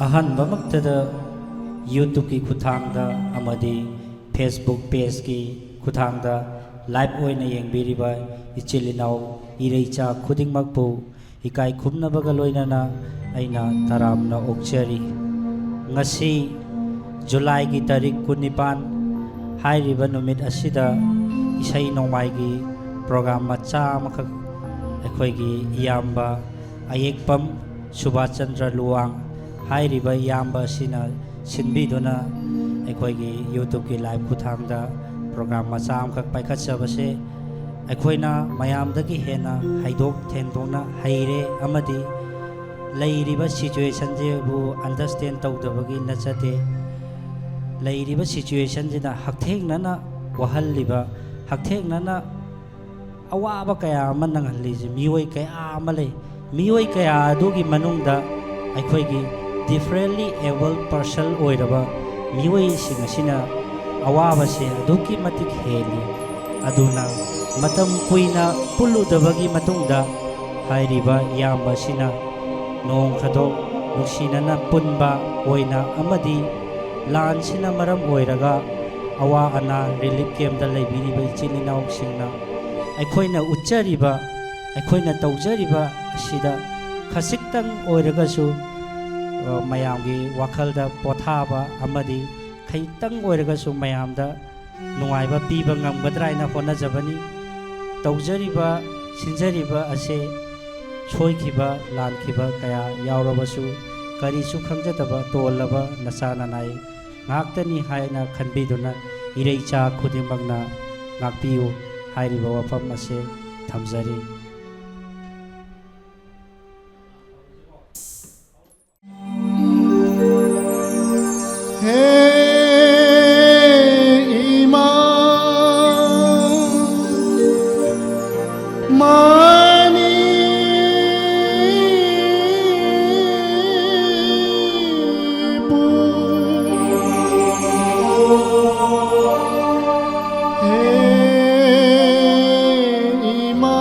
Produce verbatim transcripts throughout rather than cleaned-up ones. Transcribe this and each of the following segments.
ꯑꯍꯥꯟꯕꯃꯛꯇꯗ YouTubeꯀꯤ ꯈꯨꯠꯊꯥꯡꯗ ꯑꯃꯗꯤ Facebook pageꯀꯤ ꯈꯨꯠꯊꯥꯡꯗ live ꯑꯣꯏꯅ ꯌꯦꯡꯕꯤꯔꯤꯕ ꯏꯆꯤꯜ ꯏꯅꯥꯎ ꯏꯔꯩꯆꯥ ꯈꯨꯗꯤꯡꯃꯛꯄꯨ ꯏꯀꯥꯏ ꯈꯨꯝꯅꯕꯒ ꯂꯣꯏꯅꯅ ꯑꯩꯅ ꯇꯔꯥꯝꯅ ꯑꯣꯛꯆꯔꯤ꯫ ꯉꯁꯤ Julyꯒꯤ ꯇꯥꯔꯤꯛ ꯀꯨꯟꯅꯤꯄꯥꯟ ꯍꯥꯏꯔꯤꯕ ꯅꯨꯃꯤꯠ ꯑꯁꯤꯗ ꯏꯁꯩ ꯅꯣꯡꯃꯥꯏꯒꯤ program ꯃꯆꯥ ꯑꯃꯈꯛ ꯑꯩꯈꯣꯏꯒꯤ ꯏꯌꯥꯝꯕ ꯑꯌꯦꯛꯄꯝ ꯁꯨꯕꯥꯁ ꯆꯟꯗ꯭ꯔ ꯂꯨꯋꯥꯡ ꯍꯥꯏꯔꯤꯕ ꯏꯌꯥꯝꯕ ꯑꯁꯤꯅ ꯁꯤꯟꯕꯤꯗꯨꯅ ꯑꯩꯈꯣꯏꯒꯤ YouTubeꯀꯤ live ꯈꯨꯠꯊꯥꯡꯗ program ꯃꯆꯥ ꯑꯃꯈꯛ ꯄꯥꯏꯈꯠꯆꯕꯁꯦ ꯑꯩꯈꯣꯏꯅ ꯃꯌꯥꯝꯗꯒꯤ ꯍꯦꯟꯅ ꯍꯩꯗꯣꯛ ꯊꯦꯡꯗꯣꯛꯅ ꯍꯩꯔꯦ ꯑꯃꯗꯤ ꯂꯩꯔꯤꯕ situationꯁꯤꯕꯨ understand ꯇꯧꯗꯕꯒꯤ ꯅꯠꯆꯗꯦ꯫ ꯂꯩꯔꯤꯕ situationꯁꯤꯅ ꯍꯛꯊꯦꯡꯅꯅ ꯋꯥꯍꯜꯂꯤꯕ, ꯍꯛꯊꯦꯡꯅꯅ ꯑꯋꯥꯕ ꯀꯌꯥ ꯑꯃ ꯅꯪꯍꯜꯂꯤꯁꯦ ꯃꯤꯑꯣꯏ ꯀꯌꯥ ꯑꯃ ꯂꯩ꯫ ꯃꯤꯑꯣꯏ ꯀꯌꯥ ꯑꯗꯨꯒꯤ ꯃꯅꯨꯡꯗ ꯑꯩꯈꯣꯏꯒꯤ differently abled person ꯑꯣꯏꯔꯕ ꯃꯤꯑꯣꯏꯁꯤꯡ ꯑꯁꯤꯅ ꯑꯋꯥꯕꯁꯦ ꯑꯗꯨꯛꯀꯤ ꯃꯇꯤꯛ ꯍꯦꯜꯂꯤ꯫ ꯑꯗꯨꯅ ꯃꯇꯝ ꯀꯨꯏꯅ ꯄꯨꯜꯂꯨꯗꯕꯒꯤ ꯃꯇꯨꯡꯗ ꯍꯥꯏꯔꯤꯕ ꯏꯌꯥꯝꯕ ꯑꯁꯤꯅ ꯅꯣꯡ ꯈꯨꯗꯣꯡ ꯅꯨꯡꯁꯤꯅꯅ ꯄꯨꯟꯕ ꯑꯣꯏꯅ ꯑꯃꯗꯤ ꯂꯥꯟꯁꯤꯅ ꯃꯔꯝ ꯑꯣꯏꯔꯒ ꯑꯋꯥ ꯑꯅꯥ relief campꯇ ꯂꯩꯕꯤꯔꯤꯕ ꯏꯆꯤꯜ ꯏꯅꯥꯎꯁꯤꯡꯅ ꯑꯩꯈꯣꯏꯅ ꯎꯠꯆꯔꯤꯕ, ꯑꯩꯈꯣꯏꯅ ꯇꯧꯖꯔꯤꯕ ꯑꯁꯤꯗ ꯈꯖꯤꯛꯇꯪ ꯑꯣꯏꯔꯒꯁꯨ, ꯑ, ꯃꯌꯥꯝꯒꯤ ꯋꯥꯈꯜꯗ ꯄꯣꯊꯥꯕ ꯑꯃꯗꯤ ꯈꯖꯤꯛꯇꯪ ꯑꯣꯏꯔꯒꯁꯨ ꯃꯌꯥꯝꯗ ꯅꯨꯡꯉꯥꯏꯕ ꯄꯤꯕ ꯉꯝꯒꯗ꯭ꯔꯥ ꯍꯥꯏꯅ ꯍꯣꯠꯅꯖꯕꯅꯤ꯫ ꯇꯧꯖꯔꯤꯕ, ꯁꯤꯟꯖꯔꯤꯕ ꯑꯁꯦ ꯁꯣꯏꯈꯤꯕ, ꯂꯥꯟꯈꯤꯕ ꯀꯌꯥ ꯌꯥꯎꯔꯕꯁꯨ, ꯀꯔꯤꯁꯨ ꯈꯪꯖꯗꯕ, ꯇꯣꯜꯂꯕ ꯅꯆꯥ ꯅꯅꯥꯏ ꯉꯥꯛꯇꯅꯤ ꯍꯥꯏꯅ ꯈꯟꯕꯤꯗꯨꯅ ꯏꯔꯩꯆꯥ ꯈꯨꯗꯤꯡꯃꯛꯅ ꯉꯥꯛꯄꯤꯌꯨ ꯍꯥꯏꯔꯤꯕ ꯋꯥꯐꯝ ꯑꯁꯦ ꯊꯝꯖꯔꯤ꯫ ꯍꯦ ꯏꯃꯥ ꯃꯅꯤꯄꯨꯔ, ꯍꯦ ꯏꯃꯥ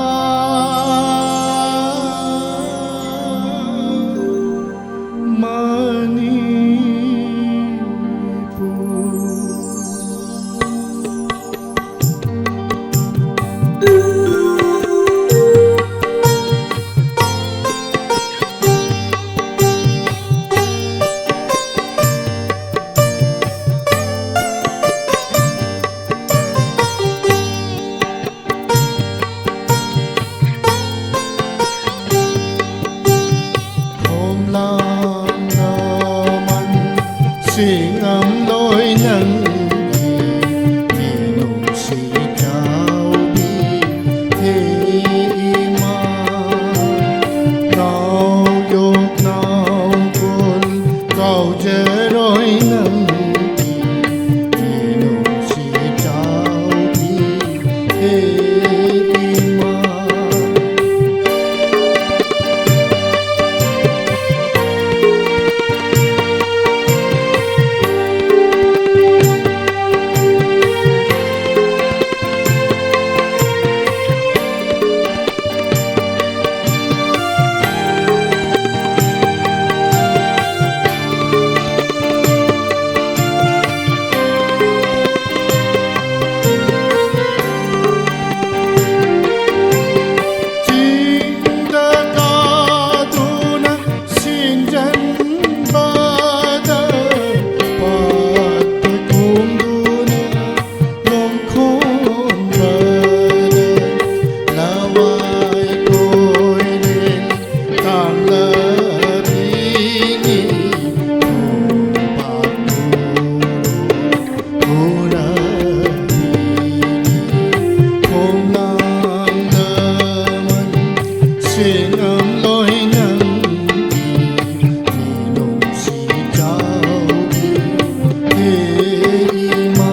ꯆꯦꯉꯝꯂꯣꯏ ꯅꯪꯒꯤ ꯃꯤꯅꯨꯡꯁꯤ ꯆꯥꯎꯕꯤ ꯍꯦ ꯏꯃꯥ꯫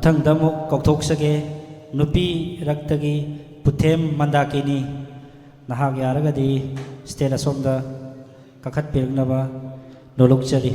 ꯃꯊꯪꯗ ꯑꯃꯨꯛ ꯀꯧꯊꯣꯛꯆꯒꯦ, ꯅꯨꯄꯤ ꯔꯛꯇꯒꯤ ꯄꯨꯊꯦꯝ ꯃꯟꯗꯥꯀꯤꯅꯤ꯫ ꯅꯍꯥꯛ ꯌꯥꯔꯒꯗꯤ ꯁ꯭ꯇꯦꯖ ꯑꯁꯣꯝꯗ ꯀꯥꯈꯠꯄꯤꯔꯛꯅꯕ ꯅꯣꯂꯨꯛꯆꯔꯤ꯫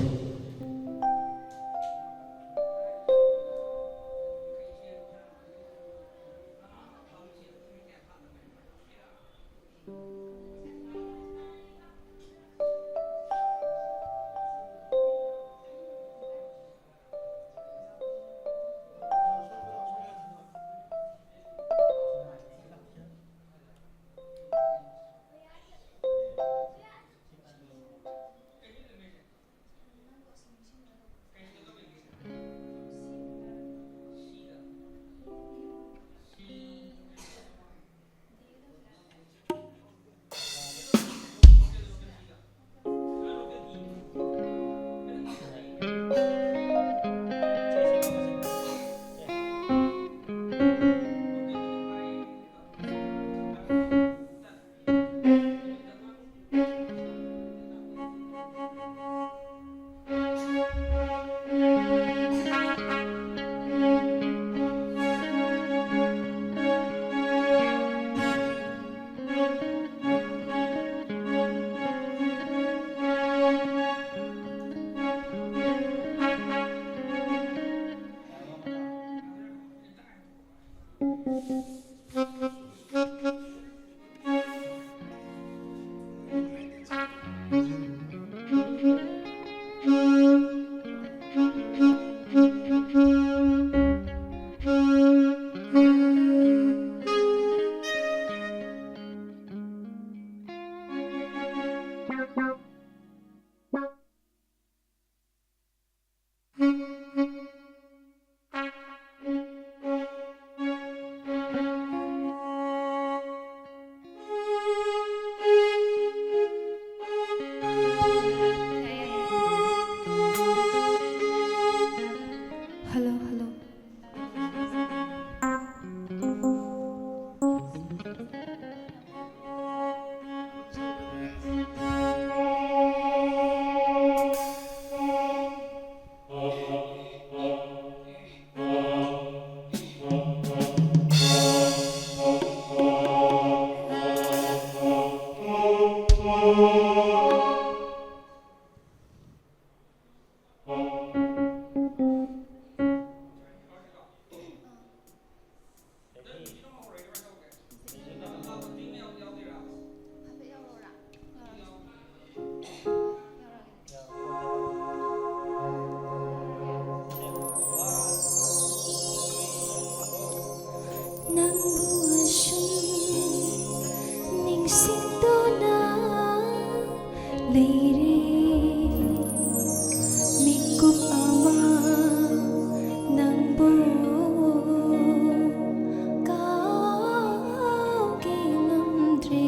ꯁꯤꯡꯗꯨꯅ ꯂꯩꯔꯦ꯫ ꯃꯤꯀꯨꯞ ꯑꯃ ꯅꯪꯕꯨ ꯀꯥꯎꯒꯦ ꯉꯝꯗ꯭ꯔꯦ꯫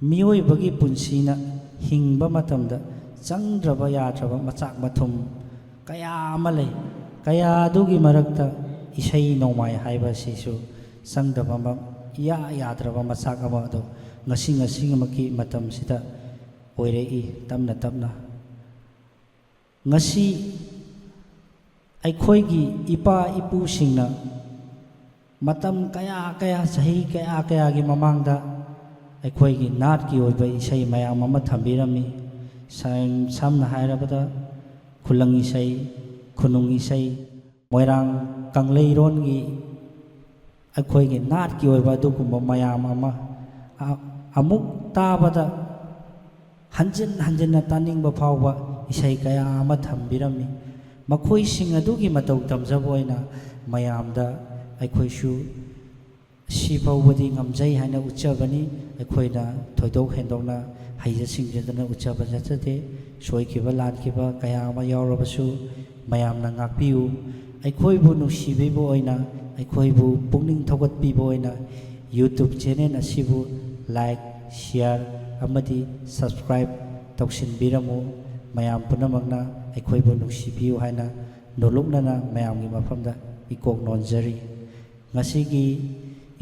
ꯃꯤꯑꯣꯏꯕꯒꯤ ꯄꯨꯟꯁꯤꯅ ꯍꯤꯡꯕ ꯃꯇꯝꯗ ꯆꯪꯗ꯭ꯔꯕ ꯌꯥꯗ꯭ꯔꯕ ꯃꯆꯥꯛ ꯃꯊꯨꯝ ꯀꯌꯥ ꯑꯃ ꯂꯩ꯫ ꯀꯌꯥ ꯑꯗꯨꯒꯤ ꯃꯔꯛꯇ ꯏꯁꯩ ꯅꯣꯡꯃꯥꯏ ꯍꯥꯏꯕ ꯑꯁꯤꯁꯨ ꯆꯪꯗꯕ ꯃ-, ꯏꯌꯥ ꯌꯥꯗ꯭ꯔꯕ ꯃꯆꯥꯛ ꯑꯃ ꯑꯗꯨ ꯉꯁꯤ ꯉꯁꯤꯃꯛꯀꯤ ꯃꯇꯝꯁꯤꯗ ꯑꯣꯏꯔꯛꯏ꯫ ꯇꯞꯅ ꯇꯞꯅ ꯉꯁꯤ ꯑꯩꯈꯣꯏꯒꯤ ꯏꯄꯥ ꯏꯄꯨꯁꯤꯡꯅ ꯃꯇꯝ ꯀꯌꯥ ꯀꯌꯥ, ꯆꯍꯤ ꯀꯌꯥ ꯀꯌꯥꯒꯤ ꯃꯃꯥꯡꯗ ꯑꯩꯈꯣꯏꯒꯤ ꯅꯥꯠꯀꯤ ꯑꯣꯏꯕ ꯏꯁꯩ ꯃꯌꯥꯝ ꯑꯃ ꯊꯝꯕꯤꯔꯝꯃꯤ꯫ ꯁꯝ-, ꯁꯝꯅ ꯍꯥꯏꯔꯕꯗ ꯈꯨꯂꯪ ꯏꯁꯩ, ꯈꯨꯅꯨꯡ ꯏꯁꯩ, ꯃꯣꯏꯔꯥꯡ ꯀꯪꯂꯩꯔꯣꯟꯒꯤ ꯑꯩꯈꯣꯏꯒꯤ ꯅꯥꯠꯀꯤ ꯑꯣꯏꯕ ꯑꯗꯨꯒꯨꯝꯕ ꯃꯌꯥꯝ ꯑꯃ ꯑ-, ꯑꯃꯨꯛ ꯇꯥꯕꯗ ꯍꯟꯖꯤꯟ ꯍꯟꯖꯤꯟꯅ ꯇꯥꯅꯤꯡꯕ ꯐꯥꯎꯕ ꯏꯁꯩ ꯀꯌꯥ ꯑꯃ ꯊꯝꯕꯤꯔꯝꯃꯤ꯫ ꯃꯈꯣꯏꯁꯤꯡ ꯑꯗꯨꯒꯤ ꯃꯇꯧ ꯇꯝꯖꯕ ꯑꯣꯏꯅ ꯃꯌꯥꯝꯗ ꯑꯩꯈꯣꯏꯁꯨ ꯁꯤ ꯐꯥꯎꯕꯗꯤ ꯉꯝꯖꯩ ꯍꯥꯏꯅ ꯎꯠꯆꯕꯅꯤ꯫ ꯑꯩꯈꯣꯏꯅ ꯊꯣꯏꯗꯣꯛ ꯍꯦꯟꯗꯣꯛꯅ ꯍꯩꯖ ꯁꯤꯡꯖꯗꯅ ꯎꯠꯆꯕ ꯅꯠꯆꯗꯦ꯫ ꯁꯣꯏꯈꯤꯕ ꯂꯥꯟꯈꯤꯕ ꯀꯌꯥ ꯑꯃ ꯌꯥꯎꯔꯕꯁꯨ ꯃꯌꯥꯝꯅ ꯉꯥꯛꯄꯤꯌꯨ꯫ ꯑꯩꯈꯣꯏꯕꯨ ꯅꯨꯡꯁꯤꯕꯤꯕ ꯑꯣꯏꯅ, ꯑꯩꯈꯣꯏꯕꯨ ꯄꯨꯛꯅꯤꯡ ꯊꯧꯒꯠꯄꯤꯕ ꯑꯣꯏꯅ YouTube channel ꯑꯁꯤꯕꯨ like, share ꯑꯃꯗꯤ subscribe ꯇꯧꯁꯤꯟꯕꯤꯔꯝꯃꯨ꯫ ꯃꯌꯥꯝ ꯄꯨꯝꯅꯃꯛꯅ ꯑꯩꯈꯣꯏꯕꯨ ꯅꯨꯡꯁꯤꯕꯤꯌꯨ ꯍꯥꯏꯅ ꯅꯣꯂꯨꯛꯅꯅ ꯃꯌꯥꯝꯒꯤ ꯃꯐꯝꯗ ꯏꯀꯣꯛ ꯅꯣꯟꯖꯔꯤ꯫ ꯉꯁꯤꯒꯤ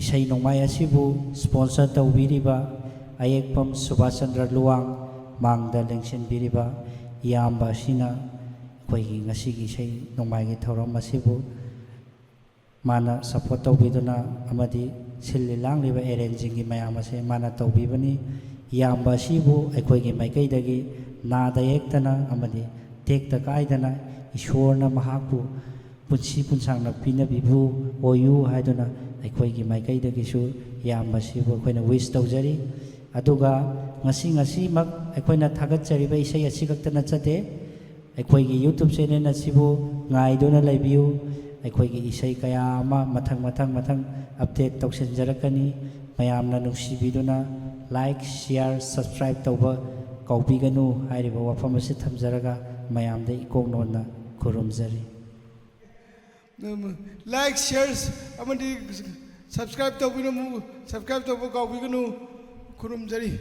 ꯏꯁꯩ ꯅꯣꯡꯃꯥꯏ ꯑꯁꯤꯕꯨ sponsor ꯇꯧꯕꯤꯔꯤꯕ ꯑꯌꯦꯛꯄꯝ ꯁꯨꯕꯥꯁ ꯆꯟꯗ꯭ꯔ ꯂꯨꯋꯥꯡ, ꯃꯥꯡꯗ ꯂꯦꯡꯁꯤꯟꯕꯤꯔꯤꯕ ꯏꯌꯥꯝꯕ ꯑꯁꯤꯅ ꯑꯩꯈꯣꯏꯒꯤ ꯉꯁꯤꯒꯤ ꯏꯁꯩ ꯅꯣꯡꯃꯥꯏꯒꯤ ꯊꯧꯔꯝ ꯑꯁꯤꯕꯨ ꯃꯥꯅ support ꯇꯧꯕꯤꯗꯨꯅ ꯑꯃꯗꯤ ꯁꯤꯜꯂꯤ ꯂꯥꯡꯂꯤꯕ arrangeꯁꯤꯡꯒꯤ ꯃꯌꯥꯝ ꯑꯁꯦ ꯃꯥꯅ ꯇꯧꯕꯤꯕꯅꯤ꯫ ꯏꯌꯥꯝꯕ ꯑꯁꯤꯕꯨ ꯑꯩꯈꯣꯏꯒꯤ ꯃꯥꯏꯀꯩꯗꯒꯤ ꯅꯥꯗ ꯌꯦꯛꯇꯅ ꯑꯃꯗꯤ ꯇꯦꯛꯇ ꯀꯥꯏꯗꯅ ꯏꯁꯣꯔꯅ ꯃꯍꯥꯛꯄꯨ ꯄꯨꯟꯁꯤ ꯄꯨꯟꯁꯥꯡꯅ ꯄꯤꯅꯕꯤꯕꯨ ꯑꯣꯏꯌꯨ ꯍꯥꯏꯗꯨꯅ ꯑꯩꯈꯣꯏꯒꯤ ꯃꯥꯏꯀꯩꯗꯒꯤꯁꯨ ꯏꯌꯥꯝꯕ ꯑꯁꯤꯕꯨ ꯑꯩꯈꯣꯏꯅ wish ꯇꯧꯖꯔꯤ꯫ ꯑꯗꯨꯒ ꯉꯁꯤ, ꯉꯁꯤꯃꯛ ꯑꯩꯈꯣꯏꯅ ꯊꯥꯒꯠꯆꯔꯤꯕ ꯏꯁꯩ ꯑꯁꯤ ꯈꯛꯇ ꯅꯠꯆꯗꯦ, ꯑꯩꯈꯣꯏꯒꯤ YouTube channel ꯑꯁꯤꯕꯨ ꯉꯥꯏꯗꯨꯅ ꯂꯩꯕꯤꯌꯨ꯫ ꯑꯩꯈꯣꯏꯒꯤ ꯏꯁꯩ ꯀꯌꯥ ꯑꯃ ꯃꯊꯪ, ꯃꯊꯪ, ꯃꯊꯪ update ꯇꯧꯁꯤꯟꯖꯔꯛꯀꯅꯤ꯫ ꯃꯌꯥꯝꯅ ꯅꯨꯡꯁꯤꯕꯤꯗꯨꯅ like, share, subscribe ꯇꯧꯕ ꯀꯥꯎꯕꯤꯒꯅꯨ ꯍꯥꯏꯔꯤꯕ ꯋꯥꯐꯝ ꯑꯁꯤ ꯊꯝꯖꯔꯒ ꯃꯌꯥꯝꯗ ꯏꯀꯣꯛ ꯅꯣꯟꯅ ꯈꯨꯔꯨꯝꯖꯔꯤ꯫ Like, share ꯑꯃꯗꯤ subscribe ꯇꯧꯕꯤꯔꯝꯃꯨ꯫ Subscribe ꯇꯧꯕ ꯀꯥꯎꯕꯤꯒꯅꯨ꯫ ꯈꯨꯔꯨꯝꯖꯔꯤ꯫